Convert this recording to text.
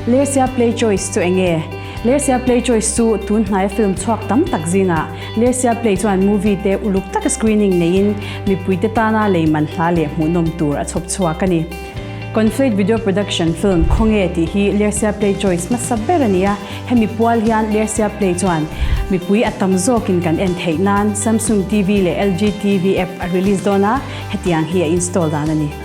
Lersia Play Choice chu enge? Lersia Play Choice chu tun hnaia film chhuak tam tak zingah Lersia Play chuan movie te uluk taka screening neiin mipuite tana lei man hla leh hmuhnawm tur a chhawp chhuak a ni. Conflate Video Production film Khawnge tih hi Lersia Play Choice hmasa ber a ni a, hemi pual hian Lersia Play chuan mipui a tam zawkin kan en theih nan Samsung TV leh LG TV app a release dawn a, hetiang hi a install dan a ni.